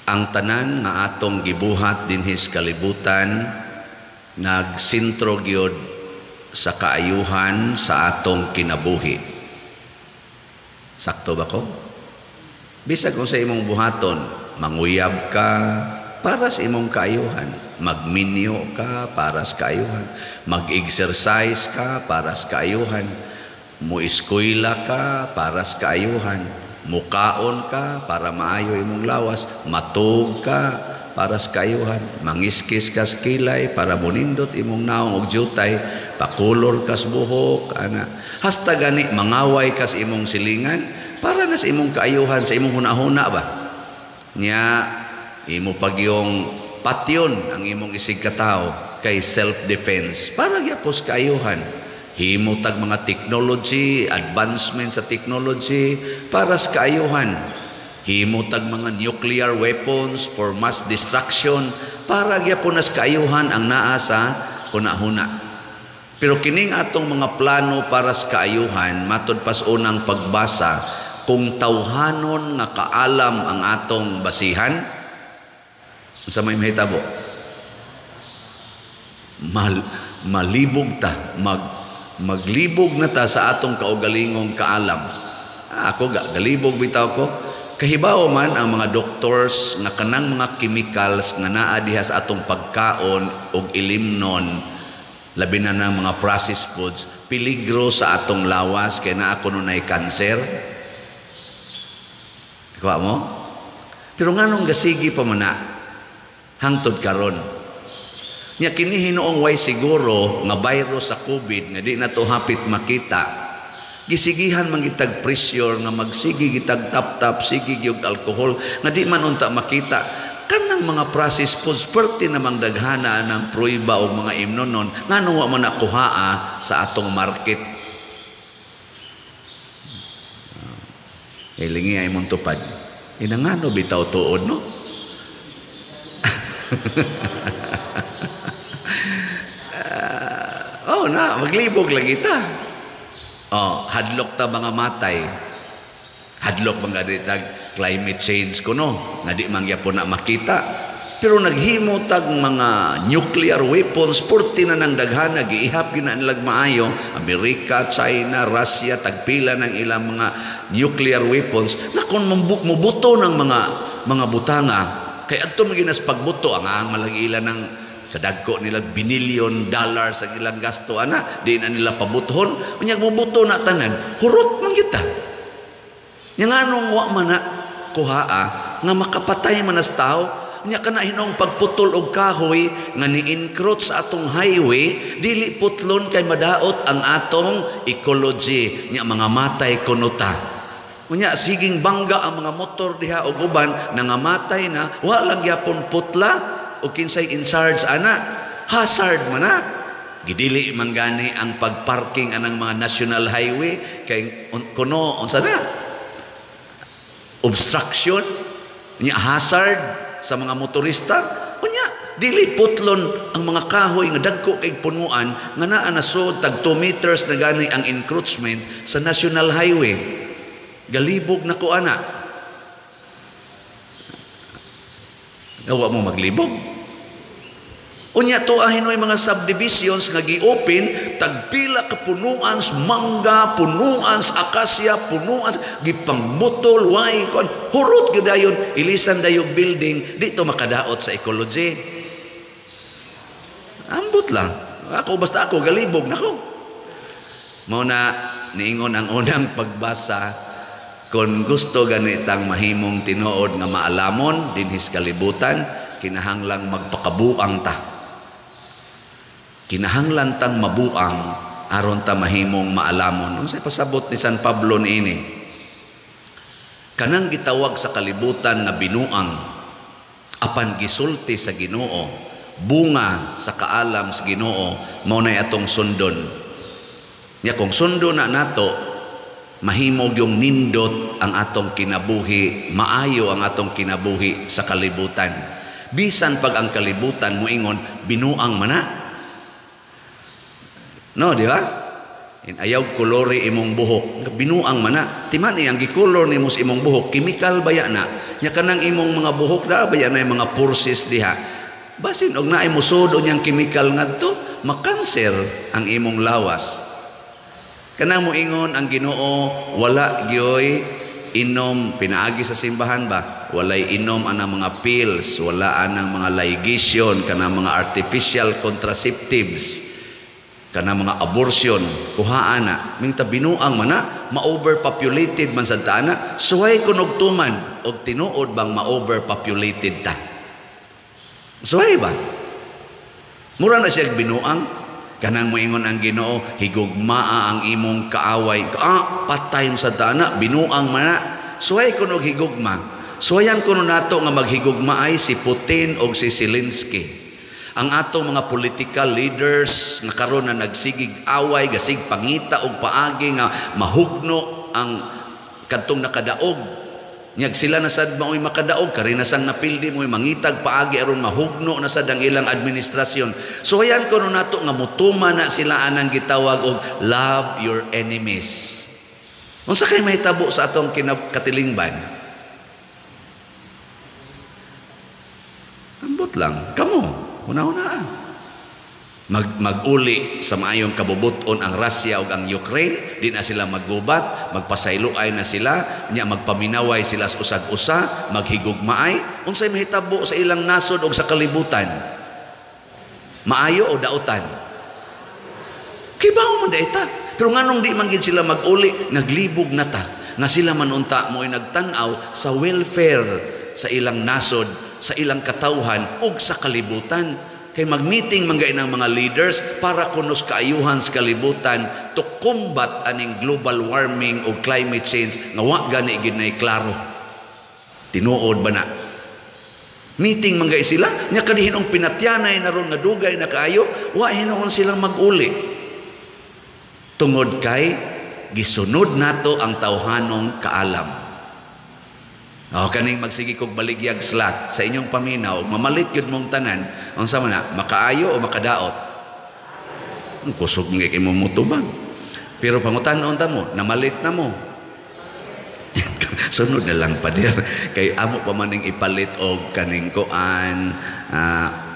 Ang tanan nga atong gibuhat dinhi sa kalibutan nagsintro gyud sa kaayuhan sa atong kinabuhi. Sakto ba ko? Bisag kung sa imong buhaton, manguyab ka para sa imong kaayuhan, magminyo ka para sa kaayuhan, mag-exercise ka para sa kaayuhan, mo-eskwela ka para sa kaayuhan, mukaon ka para maayo imong lawas, matug ka para sa kaayuhan, mangiskis ka sa kilay para monindot imong naong og jutay, pakulor ka sa buhok, ana. Hasta gani mangaway ka sa imong silingan para na sa imong kaayuhan, sa imong hunahuna ba. Nya imo pagyong patyon ang imong isig katawo kay self-defense para gyapon sa kaayuhan. Himo tag mga technology, advancement sa technology para sa kaayuhan. Himo tag mga nuclear weapons for mass destruction para gyapon nas kaayuhan ang naa sa hunahuna. Pero kining atong mga plano para sa kaayuhan, matod pas unang pagbasa, kung tawhanon nga kaalam ang atong basihan, unsa may mahitabo? Malibog ta, maglibog na ta sa atong kaugalingong kaalam. Ako galibog bitaw ko. Kahibaw man ang mga doctors nga kanang mga chemicals nga naa diha sa atong pagkaon og ilimnon, labi na ng mga processed foods, peligro sa atong lawas kay naa kuno nay kanser. Ikaw mo? Pero nganong gasigi pa man na hangtod karon? Nya kini hinuong way siguro nga virus sa COVID nga di na to hapit makita. Gisigihan man gitag pressure nga magsigi gitag tap-tap, sige gyud alkohol nga di man unta makita. Kanang mga processed foods perti namang daghana ng pruiba o mga imnonon, ngano wa man nakuhaa sa atong market. Hilingi ay mong tupad. Inangano bitaw tuod, no? Oh na, maglibog lagi ta. Oh, hadlok ta mga matay. Hadlok mga ditag climate change kuno, nga di man gyapon na makita. Pero naghimo tag mga nuclear weapons, purti na nang daghana, giihap gina nilag maayo, Amerika, China, Russia, tagpila ng ilang mga nuclear weapons, na kung mubuto ng mga butanga, kay adto man ginas pagbuto, ang malagi ila ng kadagko nila binilyon dollars ang ilang gasto ana, di na nila pabuthon, unya mubuto na tanan, hurot man kita. Nya nganong wa man na kuhaa nga makapatay man as tao, nya kana hinong pagputol og kahoy nga ni-encroach sa atong highway, dili putlon kay madaot ang atong ecology, nya mga matay kuno ta. Unya siging bangga ang mga motor diha og uban nangamatay na, wa lang gyapon putla o kinsay in charge ana, hazard man na. Gidili man gani ang pagparking anang mga national highway kay kuno unsa na obstruction, nya hazard sa mga motorista. Unya dili putlon ang mga kahoy nga dagko kay punuan nga naa na sud tag 2 meters na gani ang encroachment sa national highway. Galibog na ko ana. Gawa mo maglibog. Unya to ahinoy mga subdivisions nga gi-open tagpila ka punuan sa mangga, punuan sa akasya, punuan gipangmutol way kon hurot gyud dayon ilisan dayog building dito makadaot sa ecology. Ambot lang. Ako basta ako galibog nako. Mao na niingon ang unang pagbasa, kung gusto ganitang mahimong tinuod nga maalamon dinhi sa kalibutan, kinahanglang magpakabuang ta. Kinahanglan tang mabuang aron ta mahimong maalamon. Unsay pasabot ni San Pablo niini? Kanang gitawag sa kalibutan nga binuang, apan gisulti sa Ginoo, bunga sa kaalam sa Ginoo, mao nay atong sundon. Nya kung sundon na nato, mahimog yung nindot ang atong kinabuhi, maayo ang atong kinabuhi sa kalibutan. Bisan pag ang kalibutan moingon, binuang mana. No, di ba? In ayaw kolori imong buhok, binuang man na. Timan ang gikolor nimo sa imong buhok, chemical baya na. Nya kanang imong mga buhok da baya na yung mga purses diha. Basin og naay musod niyang chemical ngadto, makanser ang imong lawas. Kanang moingon ang Ginoo, wala gyoy inom pinaagi sa simbahan ba? Walay inom anang mga pills, wala anang mga ligation, kanang mga artificial contraceptives, kanang mga abortion, kuhaan na. Mingta binuang man na, ma-overpopulated man sa taana, suway kunog tuman, og tinuod bang ma-overpopulated ta? Suway ba? Mura na siya binuang. Kanang moingon ang Ginoo, higugmaa ang imong kaaway. Ah, patay mo sa taana, binuang man na. Suway kunog higugma. Suwayan kuno nato nga maghigugmaay si Putin og si Zelensky. Ang atong mga political leaders nga karon na nagsigig away, gasig pangita og paagi nga mahugno ang kadtong nakadaog. Nyag sila na sad maoy makadaog, kari na sang napildi mo'y mangitag paagi aron mahugno na sad ang ilang administrasyon. So ayan kuno nato nga mutuma na sila anang gitawag og love your enemies. Unsa kay mahitabo sa atong katilingban? Ambot lang kamo. Una-una. Mag-uli sa maayong kabubuton ang Russia ug ang Ukraine, di na sila maggubat, magpasayloay na sila, nya magpaminaway sila sa usag-usa, maghigugmaay. Unsay mahitabo sa ilang nasod ug sa kalibutan? Maayo o dautan? Kibaw man daita. Pero nganong di man gid sila mag-uli, naglibog na ta. Nga sila man unta mo'y nagtan-aw sa welfare sa ilang nasod, sa ilang katawhan ug sa kalibutan. Kay mag-meeting man gay ng mga leaders para kunos kaayuhan sa kalibutan to combat aning global warming o climate change nga wa gani gid nay klaro. Tinuod ba na? Meeting man gay sila nya kadihinong pinatyanay na ron nga dugay na kaayo, wa hinuon silang mag-uli. Tungod kay gisunod nato ang tawhanong kaalam. O, kaning magsige kog baligyag slot sa inyong paminaw, mamalit gyud mong tanan, unsa man na, makaayo o makadaot? Kusog nga kay mo motubag. Pero pangutan-on ta mo, namalit na mo. Sunod na lang pader kay amo pa man ning ipalit og kaning kuan,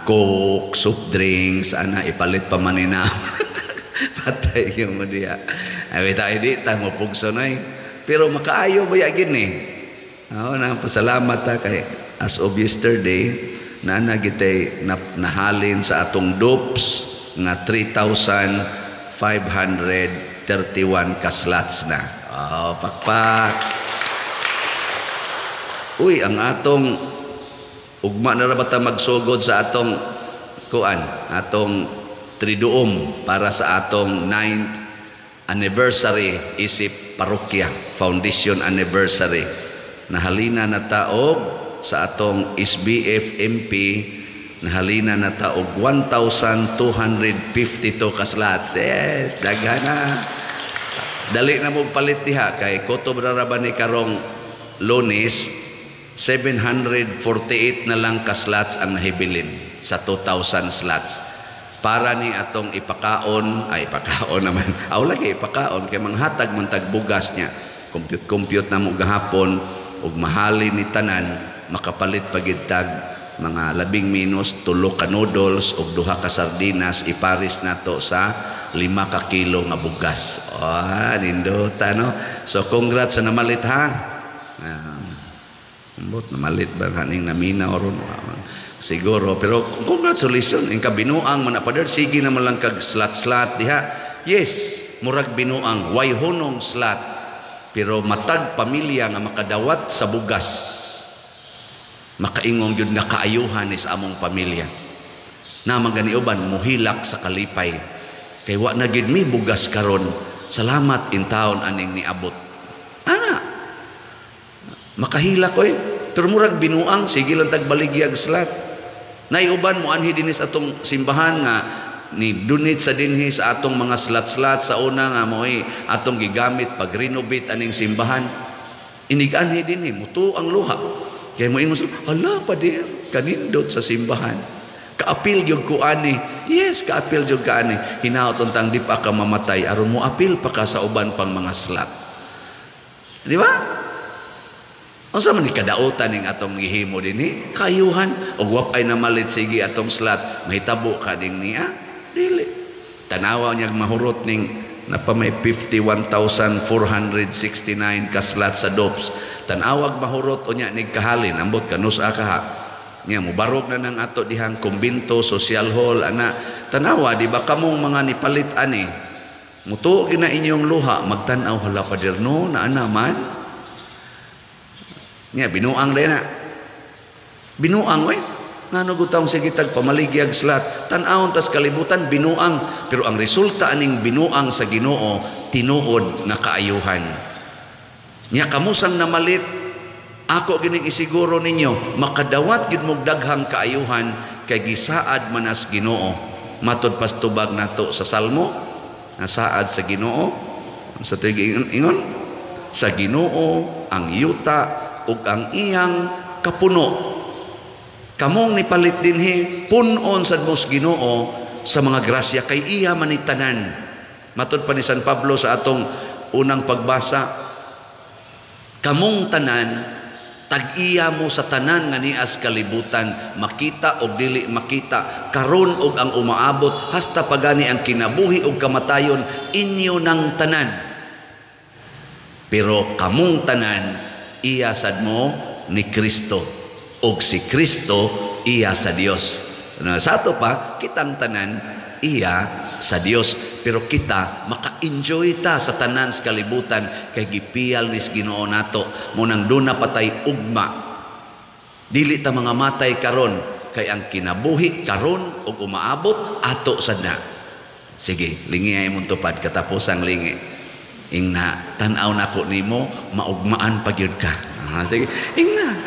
Coke, soft drinks, ana ipalit pa man ni na. Patay yung mo diya. Ay ta di ta mo pugso nay. Pero makaayo ba ya gid ni? Oo, na pasalamat ta kay as of yesterday na gitay nahalin sa atong dopes nga 3,531 ka slots na. Oh, pakpak. Uy, ang atong ugma na ra ba ta magsugod sa atong kuan, atong triduom para sa atong 9th anniversary isip parokya, foundation anniversary. Nahalina na taog sa atong SBF MP, nahalina na taog 1,252 ka slots. Yes, daghan na. Dali na mo palit diha kay kutob ra ba ni karong Lunes, 748 na lang ka slots ang nahibilin sa 2,000 slots. Para ni atong ipakaon, ay ipakaon naman. Aw lagi ipakaon kay manghatag man tag bugas niya. Compute-compute na mo gahapon ug mahali ni tanan makapalit pagid tag mga 12 ka noodles ug 2 ka sardinas iparis nato sa 5 ka kilo nga bugas. Ah, nindota no. So congrats sa namalit ha. Ambot namalit ba kaning naminaw ron siguro, pero congratulations in kabinuang man pader sige na man lang kag slot-slot diha. Yes, murag binuang way hunong slot. Pero matag pamilya nga makadawat sa bugas, makaingong yun nga kaayuhan ni sa among pamilya. Na maganiuban, muhilak sa kalipay. Kay wa na gid mi bugas karon. Salamat in taon aning niabot. Ana, makahilak oy. Pero murag binuang, sige lang tagbaligya slot. Naiuban mo anhi dinis atong simbahan nga ni donate sa dinhi sa atong mga slot-slot sa una nga mo'y atong gigamit pag-renovate aning simbahan. Inig-anhi dinhi, muto ang luha. Kaya mo ingon sila, hala pader, kanindot sa simbahan. Kaapil gyud ko ani. Yes, kaapil gyud ka ani. Hinaot untang di pa ka mamatay aron mo apil pa ka sa uban pang mga slot. Di ba? Unsa man ni kadautan ning atong gihimo dinhi? Kaayuhan og wa pay namalit sige atong slot, mahitabo ka ding niya? Dili. Tanawa niya mahurot ning napa may 51,469 ka slot sa DOPS. Tanawag mahurot unya nig kahalin, ambot kanusa kaha. Nya mubarog na nang ato dihang kumbinto, social hall ana. Tanawa di ba kamong mga nipalit ani? Mutuo na inyong luha, magtan-aw hala pader no na ana man. Nya binuang dai na. Binuang oy. Ngano gutang sige tag pamaligyag slot. Tan-awon tas kalibutan binuang, pero ang resulta aning binuang sa Ginoo tinuod na kaayuhan. Nya kamusang namalit, ako gining isiguro ninyo, makadawat gid mog daghang kaayuhan kay gisaad manas Ginoo. Matod pastubag nato sa Salmo, nasaad sa Ginoo sa tuig ingon sa Ginoo ang yuta ug ang iyang kapuno. Kamong nipalit dinhi, punon sad mo sa Ginoo sa mga grasya kay iya manitanan. Matod pa ni San Pablo sa atong unang pagbasa, kamong tanan tag-iya mo sa tanan nga nias kalibutan, makita og dili makita, karon og ang umaabot, hasta pagani ang kinabuhi og kamatayon, inyo nang tanan. Pero kamong tanan iya sad mo ni Kristo, og si Kristo iya sa Dios. Na sa ato pa, kitang tanan iya sa Dios, pero kita maka-enjoy ta sa tanan sa kalibutan kay gipiyal nis Ginoo nato. Munang duna patay ugma, dili ta mga matay karon kay ang kinabuhi karon ug umaabot ato sad na. Sige, lingi ay imong tupad katapusang lingi. Ingna tan-aw nako nimo, maugmaan pa gyud ka. Sige, ingna.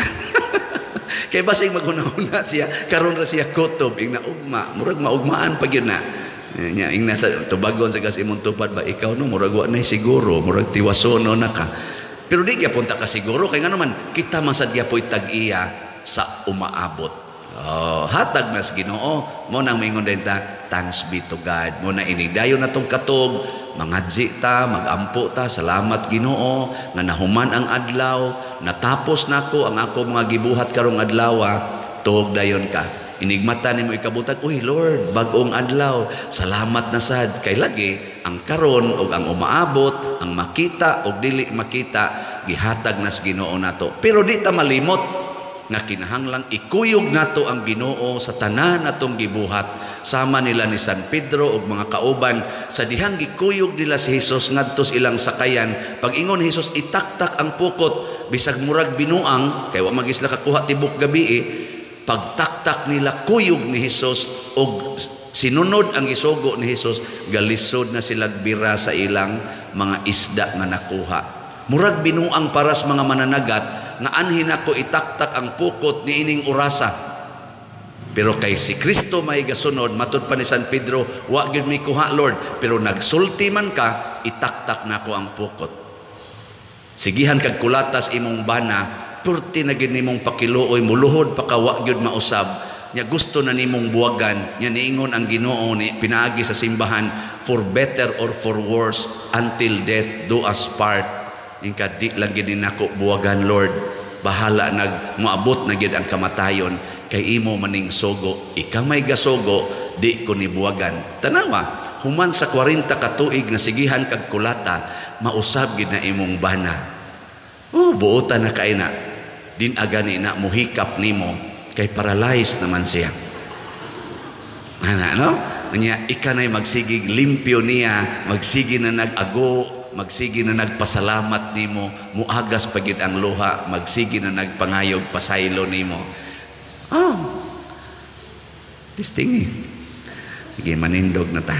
Kay basig maghuna-huna siya, karon ra siya kutob, ingna ugma, murag maugmaan pa gyud na. Nya ingna sa tubagon sa gas imong tupad ba, ikaw no murag wa nay siguro, murag tiwasono na ka. Pero di gyapon ta ka siguro kay ngano man kita man sad gyapoy tag-iya sa umaabot. Oh, hatag nas Ginoo, mo nang maingon din ta, thanks be to God. Mo na inigdayon natong katog, mangadzi ta, magampo ta, salamat Ginoo nga nahuman ang adlaw, natapos nako ang ako mga gibuhat karong adlaw, tuog dayon ka. Inigmata nimo ikabutag, uy Lord, bag-ong adlaw, salamat na sad kay lagi ang karon og ang umaabot, ang makita og dili makita, gihatag nas Ginoo nato. Pero di ta malimot nga kinahanglang ikuyog nato ang Ginoo sa tanan natong gibuhat. Sama nila ni San Pedro ug mga kauban sa dihang gikuyog nila si Hesus ngadto sa ilang sakayan. Pag ingon ni Hesus, itaktak ang pukot, bisag murag binuang kay wa magisla kakuha tibok gabi eh. Pagtaktak nila kuyog ni Hesus og sinunod ang isugo ni Hesus, galisod na sila bira sa ilang mga isda nga nakuha. Murag binuang paras mga mananagat nga anhin ako itaktak ang pukot ni ining orasa. Pero kay si Kristo may gasunod, matud pa ni San Pedro, wa gyud mi kuha Lord, pero nagsulti man ka, itaktak nako ang pukot. Sigihan kag kulatas imong bana, purti na gyud nimong pakiluoy, muluhod pa ka wa gyud mausab. Nya gusto na nimong buwagan, nya niingon ang Ginoo ni pinaagi sa simbahan, for better or for worse, until death do us part. Ingka di lang gyud nako buwagan Lord, bahala nag moabot na gyud ang kamatayon kay imo maning sugo, ikaw may gasugo, di ko ni buwagan. Tanawa, human sa 40 ka tuig nga sigihan kag kulata, mausab gyud na imong bana. Oh, buotan na kay na. Din agani na muhikap nimo kay paralyzed naman siya. Ana no? Nya ika nay magsigig limpyo niya, magsigi na nag-ago, magsigi na nagpasalamat nimo, muagas pa gyud ang luha, magsigi na nagpangayog pasaylo nimo. Oh. Tistingi. Sige, manindog na ta.